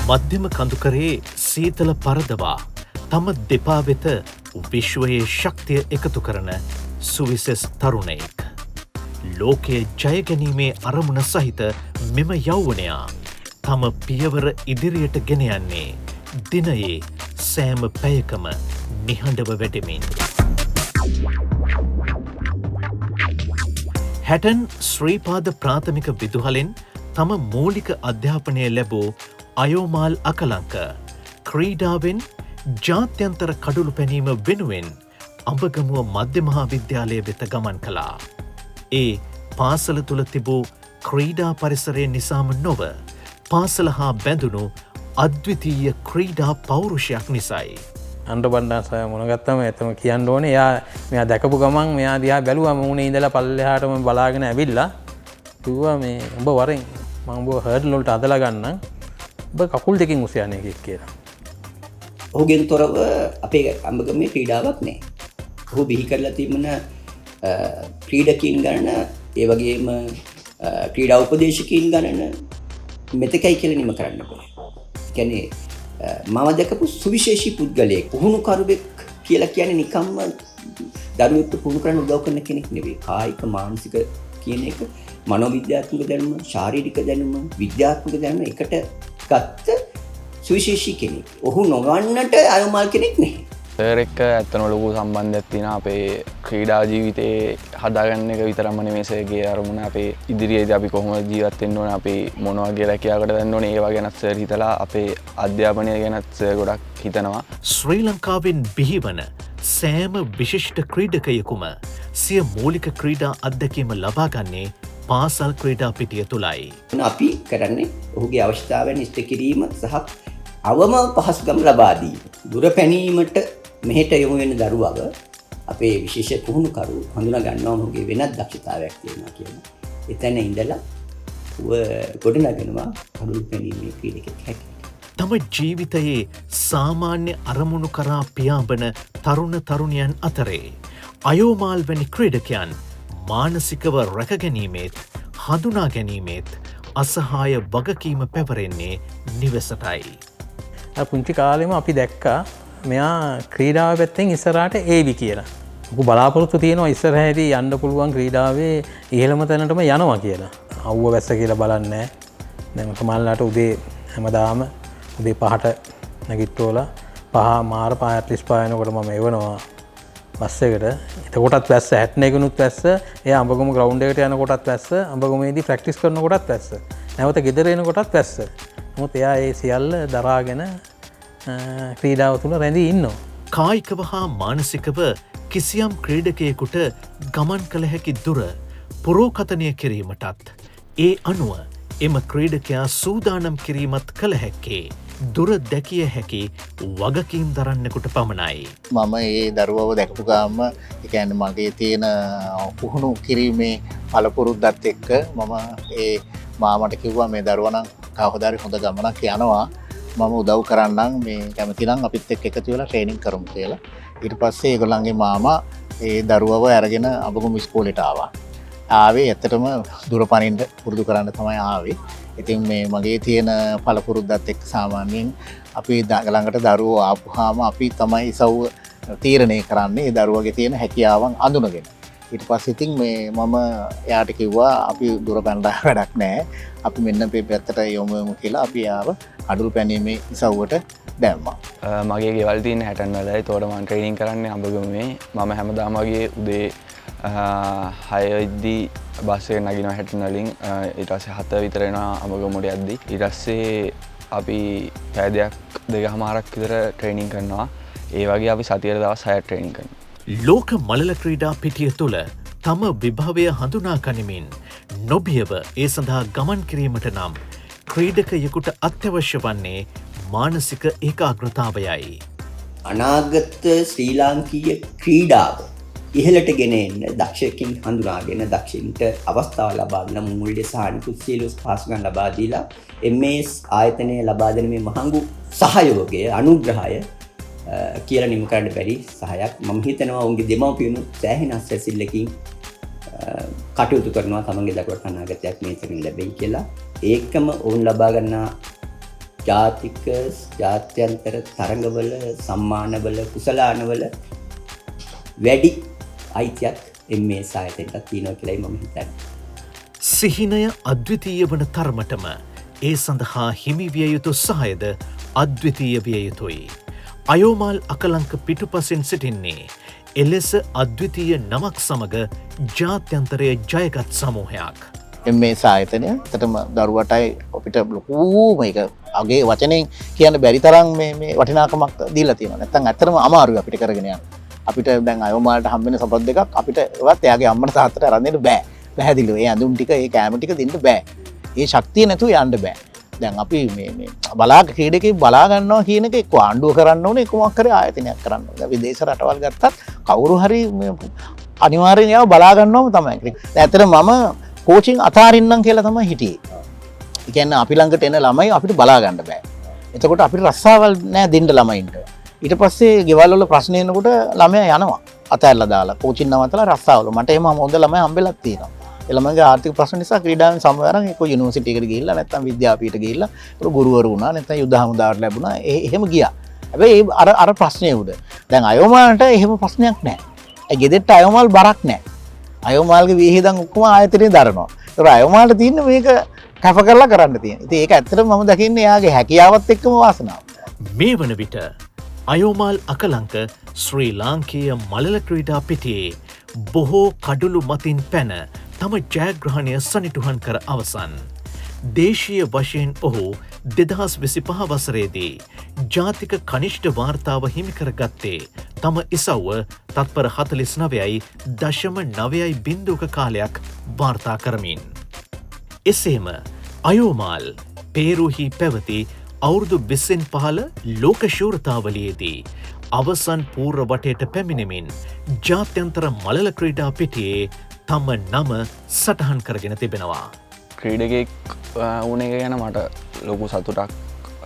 මධ්‍යම කඳුකරයේ සීතල පරදවා තම දෙපා වෙත විශ්වයේ ශක්තිය එකතු කරන සුවිසෙස් තරුණයෙක්. ලෝකය ජයගැනීමේ අරමුණ සහිත මෙම යෞවනයා තම පියවර ඉදිරියට ගෙන යන්නේ දිනයේ සෑම පැයකම නිහඬව වැඩෙමින්. හැටන් ශ්‍රීපාද ප්‍රාථමික විදුහලෙන් තම මූලික අධ්‍යාපනය ලැබූ අයෝමාල් අකලංක ක්‍රීඩාවෙන් ජාත්‍යන්තර කඩුළු පැනීම වෙනුවෙන් අඹගමුව මධ්‍ය මහා විද්‍යාලය වෙත ගමන් කළා. ඒ පාසල තුළ තිබූ ක්‍රීඩා පරිසරය නිසාම නොව, පාසල හා බැඳුණු අද්විතීය ක්‍රීඩා පෞරුෂයක් නිසයි. අන්ඩ බණ්ඩාර සර් මුණ ගත්තම ඇත්තම කියන්න ඕනේ, එයා මෙයා දැකපු ගමන් මෙයා දිහා බැලුවා, මූණේ ඉඳලා පල්ලෙහාටම බලාගෙන ඇවිල්ලා කිව්වා මේ උඹ වරෙන් මං උඹව හර්ඩල් වලට අදලා ගන්නම්, උඹ කකුල් දෙකෙන් උස යන එකෙක් කියලා. ඔහුගෙන් තොරව අපේ අඹගමේ ක්‍රීඩාවක් නෑ. ඔහු බිහි කරලා තිබුණ ක්‍රීඩකීන් ගණන, ඒ වගේම ක්‍රීඩා උපදේශකීන් ගණන මෙතෙකයි කියලා නිම කරන්න බෑ. මම දැකපු සුවිශේෂී පුද්ගලයෙක්, පුහුණුකරුවෙක් කියලා කියන්නේ නිකම්ම දරුවෙක්ට පුහුණු කරන්න උදව් කරන කෙනෙක් නෙවෙයි. කායික මානසික කියන එක මනෝවිද්‍යාත්මක දැනුම, ශාරීරික දැනුම, විද්‍යාත්මක දැනුම එකට ගත්ත සුවිශේෂී කෙනෙක්. ඔහු නොවන්නට අයෝමාල් කෙනෙක් නෙවෙයි. සර් එක්ක ඇත්තටම ලොකු සම්බන්ධයක් තියෙනවා. අපේ ක්‍රීඩා ජීවිතේ හදාගන්න එක විතරක්ම නෙමෙයි සර්ගේ අරමුණ. අපේ ඉදිරියේදී අපි කොහොමද ජීවත් වෙන්න ඕනේ, අපි මොන වගේ රැකියාවකට යන්න ඕනේ, ඒවා ගැනත් සර් හිතලා අපේ අධ්‍යාපනය ගැනත් සර් ගොඩක් හිතනවා. ශ්‍රී ලංකාවෙන් බිහිවන සෑම විශිෂ්ට ක්‍රීඩකයෙකුම සිය මූලික ක්‍රීඩා අත්දැකීම ලබා ගන්නේ පාසල් ක්‍රීඩා පිටිය තුළයි. අපි කරන්නේ ඔහුගේ අවශ්‍යතාවයන් ඉෂ්ට කිරීම සහ අවම පහසුකම් ලබා දීම. දුර පැනීමට මෙහෙට යොමු වෙන දරුවව අපේ විශේෂ පුහුණුකරු හඳුනා ගන්නවා ඔහුගේ වෙනත් දක්ෂතාවයක් තියෙනවා කියලා. එතන ඉඳලා ඌව ගොඩනගෙනවා කඩුළු පැනීමේ ක්‍රීඩකෙක් හැටියට. තම ජීවිතයේ සාමාන්‍ය අරමුණු කරා පියාඹන තරුණ තරුණියන් අතරේ අයෝමාල් වැනි ක්‍රීඩකයන් මානසිකව රැකගැනීමේත් හඳුනා ගැනීමේත් අසහාය වගකීම පැවරෙන්නේ නිවසටයි. අර පුංචි කාලෙම අපි දැක්කා මෙයා ක්‍රීඩාව පැත්තෙන් ඉස්සරහට ඒවි කියලා. ලොකු බලාපොරොත්තු තියෙනවා ඉස්සරහදී යන්න පුළුවන් ක්‍රීඩාවේ ඉහළම තැනටම යනවා කියලා. අවුව වැස්ස කියලා බලන්නේ නෑ. දැන් සමහරලාට උදේ හැමදාම උදේ 5ට නැගිට්ටෝලා පහ මාර පහ ඇට්ලිස් පහ වෙනකොට මම එවනවා බස් එකට. එතකොටත් වැස්ස, හැට්නේකනුත් වැස්ස, එයා අඹගම ග්‍රවුන්ඩ් එකට යනකොටත් වැස්ස, අඹගමේදී ප්‍රැක්ටිස් කරනකොටත් වැස්ස, නැවත ගෙදර එනකොටත් වැස්ස. නමුත් එයා ඒ සියල්ල දරාගෙන ක්‍රීඩාව තුළ රැඳී ඉන්නවා. කායිකව හා මානසිකව කිසියම් ක්‍රීඩකයෙකුට ගමන් කළ හැකි දුර පුරෝකථනය කිරීමටත් ඒ අනුව එම ක්‍රීඩකයා සූදානම් කිරීමත් කළ හැක්කේ දුර දැකිය හැකි වගකීම් දරන්නෙකුට පමණයි. මම ඒ දරුවව දැකපු ගාම, ඒ කියන්නේ මගේ තියෙන පුහුණු කිරීමේ පළපුරුද්දත් එක්ක මම ඒ මාමට කිව්වා මේ දරුවා නම් කවදා හරි හොඳ ගමනක් යනවා, මම උදව් කරන්නම්, මේ කැමති නම් අපිත් එක්ක එකතු වෙලා ට්‍රේනින් කරමු කියලා. ඊට පස්සේ ඒගොල්ලන්ගේ මාමා ඒ දරුවව අරගෙන අඹගම ඉස්කෝලේට ආවා. ආවේ ඇත්තටම දුර පනින්න පුරුදු කරන්න තමයි ආවේ. ඉතින් මේ මගේ තියෙන පළපුරුද්දත් එක්ක සාමාන්‍යයෙන් අපි ළඟට දරුවෝ ආපුහාම අපි තමයි ඉසව්ව තීරණය කරන්නේ ඒ දරුවගේ තියෙන හැකියාවන් අඳුනගෙන. ඊට පස්සේ ඉතින් මේ මම එයාට කිව්වා අපි දුර පැනලා වැඩක් නෑ, අපි මෙන්න මේ පැත්තට යොමු වෙමු කියලා අපි එයාව කඩුළු පැනීමේ ඉසව්වට දැම්මා. මගේ ගෙවල් තියෙන හැටන් වලයි. එතකොට මං ට්‍රේනින් කරන්නේ අඹගමේ. මම හැමදාම වගේ උදේ 6 වෙද්දි බස් එක නගිනවා හැටන් වලින්. ඊට පස්සේ 7 විතර වෙනවා අඹගමට යද්දි. ඊට පස්සේ අපි පැය දෙකක් දෙකහමාරක් විතර ට්‍රේනින් කරනවා. ඒ වගේ අපි සතියට දවස් 6ක් ට්‍රේනින් කරනවා. ලෝක මලල ක්‍රීඩා පිටිය තුළ තම විභවය හඳුනා ගනිමින් නොබියව ඒ සඳහා ගමන් කිරීමට නම් ක්‍රීඩකයෙකුට අත්‍යවශ්‍ය වන්නේ මානසික ඒකාග්‍රතාවයයි. අනාගත ශ්‍රී ලාංකීය ක්‍රීඩාව ඉහළට ගෙන එන්න දක්ෂයකින් හඳුනාගෙන දක්ෂයින්ට අවස්ථාව ලබා දෙන මූල්‍ය සහ අනිකුත් සියලු පහසුකම් ලබා දීලා MAS ආයතනය ලබා දෙන මේ මහඟු සහයෝගය, අනුග්‍රහය කියලා නිම කරන්න බැරි සහයක්. මම හිතනවා ඔවුන්ගේ දෙමව්පියනුත් සෑහෙන අත්සැසිල්ලකින් කටයුතු කරනවා තමන්ගේ දරුවට අනාගතයක් මේ තැනින් ලැබෙයි කියලා. ඒකම ඔවුන් ලබා ගන්නා ජාතික ජාත්‍යන්තර තරඟවල සම්මානවල කුසලානවල වැඩි අයිතියක් MAS ආයතනයට තියෙනවා කියලායි මම හිතන්නේ. සිහිනය අද්විතීය වන තරමටම ඒ සඳහා හිමි විය යුතු සහායද අද්විතීය විය යුතුයි. අයෝමාල් අකලංක පිටුපසින් සිටින්නේ එලෙස අද්විතීය නමක් සමග ජාත්‍යන්තරය ජයගත් සමූහයක්. MAS ආයතනය ඇත්තටම දරුවටයි අපිට ලොකුම එක අගේ වචනෙන් කියන්න බැරි තරම් මේ වටිනාකමක් දීලා තියෙනවා. නැත්තම් ඇත්තටම අමාරුයි අපිට කරගෙන යන්න. අපිට දැන් අයෝමාල්ට හම්බ වෙන සපත් දෙකක් අපිට ඒවත් එයාගේ අම්මට තාත්තට අරන් දෙන්න බෑ. පැහැදිලිව ඒ ඇඳුම් ටික ඒ කෑම ටික දෙන්න බෑ. ඒ ශක්තිය නැතුව යන්න බෑ. දැන් අපි මේ මේ බලා ක්‍රීඩකෙක් බලා ගන්නවා කියන එක එක්ක ආණ්ඩුව කරන්න ඕනේ, එක්ක මොකක් හරි ආයතනයක් කරන්න ඕනේ. දැන් විදේශ රටවල් ගත්තත් කවුරු හරි මේ අනිවාර්යෙන් එයාව බලා ගන්නවම තමයි. දැන් ඇත්තටම මම කෝචින් අතාරින්නම් කියලා තමයි හිටියේ. ඒ කියන්නේ අපි ළඟට එන ළමයි අපිට බලා ගන්න බෑ. එතකොට අපිට රස්සාවල් නෑ දෙන්න ළමයින්ට. ඊට පස්සේ ගෙවල් වල ප්‍රශ්න එනකොට ළමයා යනවා අතෑරලා දාලා කෝචින් නවත්තලා රස්සාවල. මට එහෙම හොඳ ළමයි හම්බෙලක් තියෙනවා. ඒ ළමයිගේ ආර්ථික ප්‍රශ්න නිසා ක්‍රීඩාවෙන් සමවරන් එක්ක යුනිවර්සිටි එකට ගිහිල්ලා නැත්නම් විද්‍යාපීඨ ගිහිල්ලා ඒක ගුරුවරු වුණා නැත්නම් යුද හමුදාවට ලැබුණා. එහෙම ගියා. හැබැයි ඒ අර ප්‍රශ්නේ උඩ. දැන් අයෝමාලට එහෙම ප්‍රශ්නයක් නෑ. ඒ ගෙදරට අයෝමාල් බරක් නෑ. අයෝමාල්ගේ විහිදම් ඔක්කොම ආයතනයේ දරනවා. ඒතර අයෝමාල්ට තියෙන්නේ මේක කැප කරලා කරන්න තියෙන. ඉතින් ඒක ඇත්තටම මම දකින්නේ එයාගේ හැකියාවත් එක්කම වාසනාව. මේ වන විට අයෝමාල් අකලංක ශ්‍රී ලාංකේය මලල ක්‍රීඩා පිටියේ බොහෝ කඩුළු මතින් පැන තම ජයග්‍රහණය සනිටුහන් කර අවසන්. දේශීය වශයෙන් ඔහු 2025 වසරේදී ජාතික කනිෂ්ඨ වාර්තාව හිමි කරගත්තේ තම ඉසව්ව තත්පර 49.9 බිංදුවක කාලයක් වාර්තා කරමින්. එසේම අයෝමාල් පේරුහි පැවති අවුරුදු 20න් පහළ ලෝක ශූරතාවලියේදී අවසන් පූර්ව වටයට පැමිණෙමින් ජාත්‍යන්තර මලල ක්‍රීඩා පිටියේ තම නම සටහන් කරගෙන තිබෙනවා. ක්‍රීඩකෙක් වුණ එක ගැන මට ලොකු සතුටක්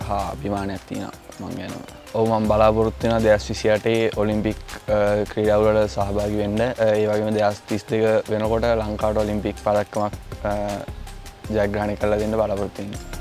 හා අභිමානයක් තියෙනවා මං ගැන. ඔව් මං බලාපොරොත්තු වෙනවා 2028 ඔලිම්පික් ක්‍රීඩාවලට සහභාගී වෙන්න. ඒ වගේම 2032 වෙනකොට ලංකාවට ඔලිම්පික් පදක්කමක් ජයග්‍රහණය කරලා දෙන්න බලාපොරොත්තු වෙනවා.